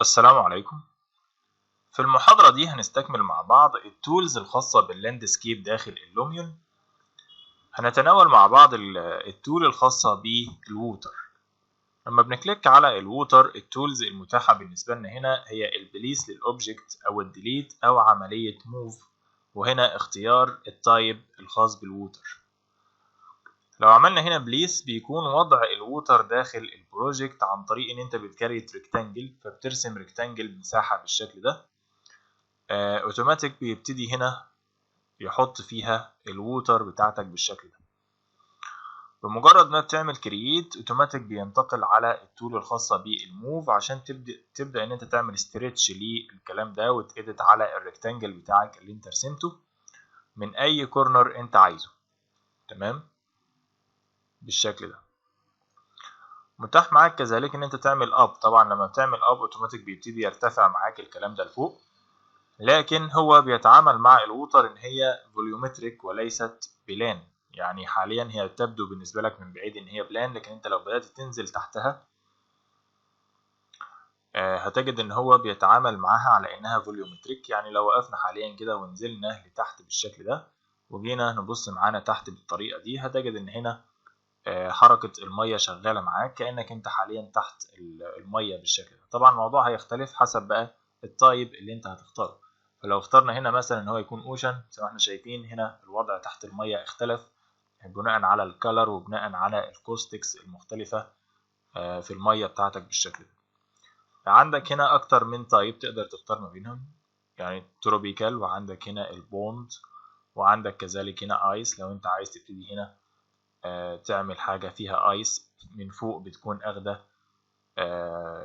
السلام عليكم. في المحاضرة دي هنستكمل مع بعض ال tools الخاصة بال landscape داخل ال Lumion. هنتناول مع بعض ال tool الخاصة بال water. لما بن click على ال water، ال tools المتاحة بالنسبة لنا هنا هي ال place لل object او ال delete او عملية move، وهنا اختيار ال type الخاص بال water. لو عملنا هنا place بيكون وضع ال water داخل ال project عن طريق ان انت بت create rectangle، فبترسم rectangle بمساحة بالشكل ده. اوتوماتيك بيبتدي هنا يحط فيها ال water بتاعتك بالشكل ده. بمجرد ما بتعمل create automatic بينتقل على ال tool الخاصة بال move عشان تبدا ان انت تعمل stretch للكلام ده وت edit على ال rectangle بتاعك اللي انت رسمته من اي corner انت عايزه. تمام، بالشكل ده. متاح معاك كذلك ان انت تعمل up. طبعا لما بتعمل up automatic بيبتدي يرتفع معاك الكلام ده لفوق، لكن هو بيتعامل مع ال water ان هي volumetric وليست plane. يعني حاليا هي تبدو بالنسبة لك من بعيد ان هي plane، لكن انت لو بدأت تنزل تحتها هتجد ان هو بيتعامل معاها على انها volumetric. يعني لو وقفنا حاليا كده ونزلنا لتحت بالشكل ده وجينا نبص معانا تحت بالطريقة دي، هتجد ان هنا حركة المية شغالة معاك كأنك انت حاليا تحت المية بالشكل ده. طبعا الموضوع هيختلف حسب بقى ال type اللي انت هتختاره. فلو اخترنا هنا مثلا ان هو يكون ocean، زي ما احنا شايفين هنا الوضع تحت المية اختلف بناء على ال color وبناء على ال caustics المختلفة في المية بتاعتك بالشكل ده. عندك هنا اكتر من type تقدر تختار ما بينهم، يعني tropical، وعندك هنا ال pond، وعندك كذلك هنا ice لو انت عايز تبتدي هنا تعمل حاجة فيها ice من فوق بتكون اخدة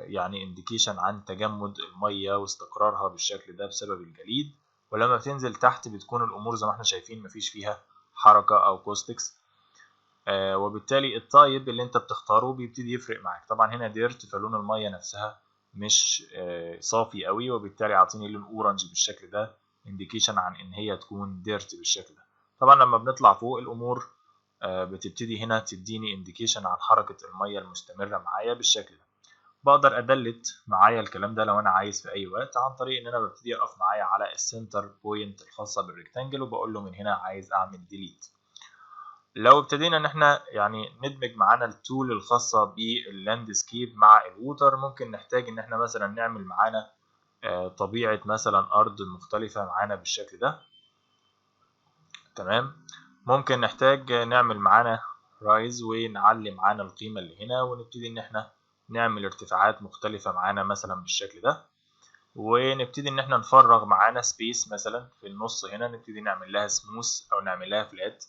يعني indication عن تجمد المية واستقرارها بالشكل ده بسبب الجليد. ولما بتنزل تحت بتكون الامور زي ما احنا شايفين مفيش فيها حركة او caustics، وبالتالي ال type اللي انت بتختاره بيبتدي يفرق معاك. طبعا هنا dirt، فلون المية نفسها مش صافي قوي، وبالتالي عاطيني لون orange بالشكل ده indication عن ان هي تكون dirt بالشكل ده. طبعا لما بنطلع فوق الامور بتبتدي هنا تديني indication عن حركة المية المستمرة معايا بالشكل ده. بقدر ا delete معايا الكلام ده لو انا عايز في اي وقت عن طريق ان انا ببتدي اقف معايا على ال center point الخاصة بال rectangle وبقول له من هنا عايز اعمل delete. لو ابتدينا ان احنا يعني ندمج معانا ال tool الخاصة بال landscape مع ال water، ممكن نحتاج ان احنا مثلا نعمل معانا طبيعة مثلا ارض مختلفة معانا بالشكل ده. تمام، ممكن نحتاج نعمل معانا raise ونعلي معانا القيمة اللي هنا، ونبتدي ان احنا نعمل ارتفاعات مختلفة معانا مثلا بالشكل ده، ونبتدي ان احنا نفرغ معانا space مثلا في النص هنا، نبتدي نعمل لها سموث او نعمل لها flat،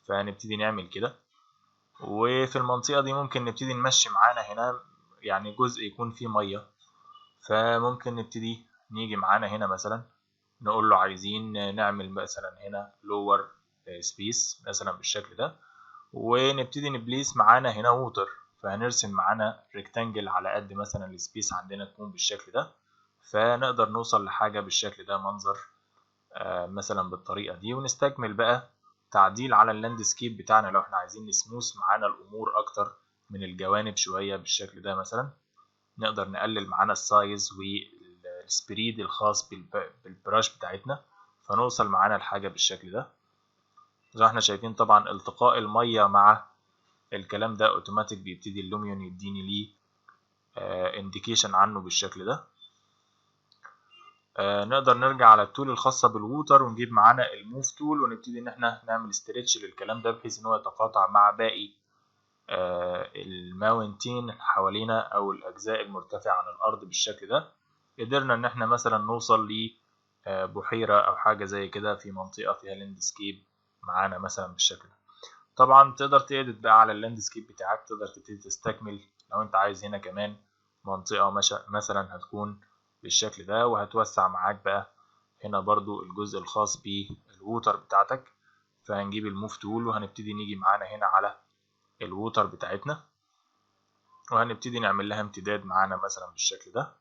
فهنبتدي نعمل كده. وفي المنطقة دي ممكن نبتدي نمشي معانا هنا يعني جزء يكون فيه مية، فممكن نبتدي نيجي معانا هنا مثلا نقول له عايزين نعمل مثلا هنا lower space مثلا بالشكل ده، ونبتدي ن place معانا هنا water، فهنرسم معانا rectangle على قد مثلا ال space عندنا تكون بالشكل ده، فنقدر نوصل لحاجة بالشكل ده، منظر مثلا بالطريقة دي. ونستكمل بقى تعديل على ال landscape بتاعنا لو احنا عايزين نسموس معانا الأمور أكتر من الجوانب شوية بالشكل ده مثلا، نقدر نقلل معانا ال size وال spread الخاص بال brush بتاعتنا، فنوصل معانا لحاجة بالشكل ده. زي ما احنا شايفين طبعا التقاء المية مع الكلام ده اوتوماتيك بيبتدي ال Lumion يديني ليه indication عنه بالشكل ده. نقدر نرجع على ال tool الخاصة بال water ونجيب معانا ال move tool ونبتدي ان احنا نعمل stretch للكلام ده بحيث ان هو يتقاطع مع باقي ال mountain حوالينا او الاجزاء المرتفعة عن الارض بالشكل ده. قدرنا ان احنا مثلا نوصل لبحيرة او حاجة زي كده في منطقة فيها landscape معانا مثلا بالشكل ده. طبعا تقدر ت edit بقى على ال landscape بتاعك، تقدر تبتدي تستكمل لو انت عايز هنا كمان منطقة مثلا هتكون بالشكل ده، وهتوسع معاك بقى هنا برضو الجزء الخاص بال water بتاعتك. فهنجيب ال move tool وهنبتدي نيجي معانا هنا على ال water بتاعتنا وهنبتدي نعمل لها امتداد معانا مثلا بالشكل ده.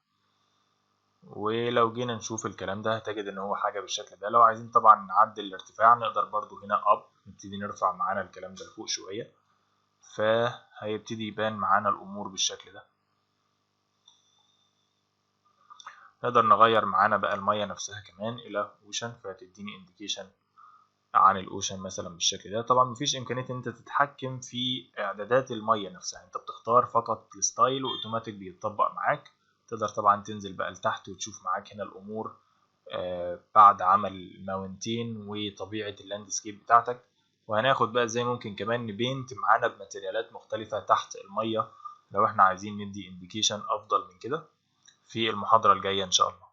ولو جينا نشوف الكلام ده هتجد ان هو حاجة بالشكل ده. لو عايزين طبعا نعدل الارتفاع نقدر برضو هنا up نبتدي نرفع معانا الكلام ده لفوق شوية، فهيبتدي يبان معانا الامور بالشكل ده. نقدر نغير معانا بقى المية نفسها كمان الى ocean، فتديني indication عن ال ocean مثلا بالشكل ده. طبعا مفيش امكانية ان انت تتحكم في اعدادات المية نفسها، انت بتختار فقط ال style و automatic بيتطبق معاك. تقدر طبعا تنزل بقى لتحت وتشوف معاك هنا الامور بعد عمل ال mountain وطبيعه ال landscape بتاعتك. وهناخد بقى ازاي ممكن كمان ن paint معانا ب materialات مختلفة تحت المية لو احنا عايزين ندي indication افضل من كده في المحاضرة الجاية ان شاء الله.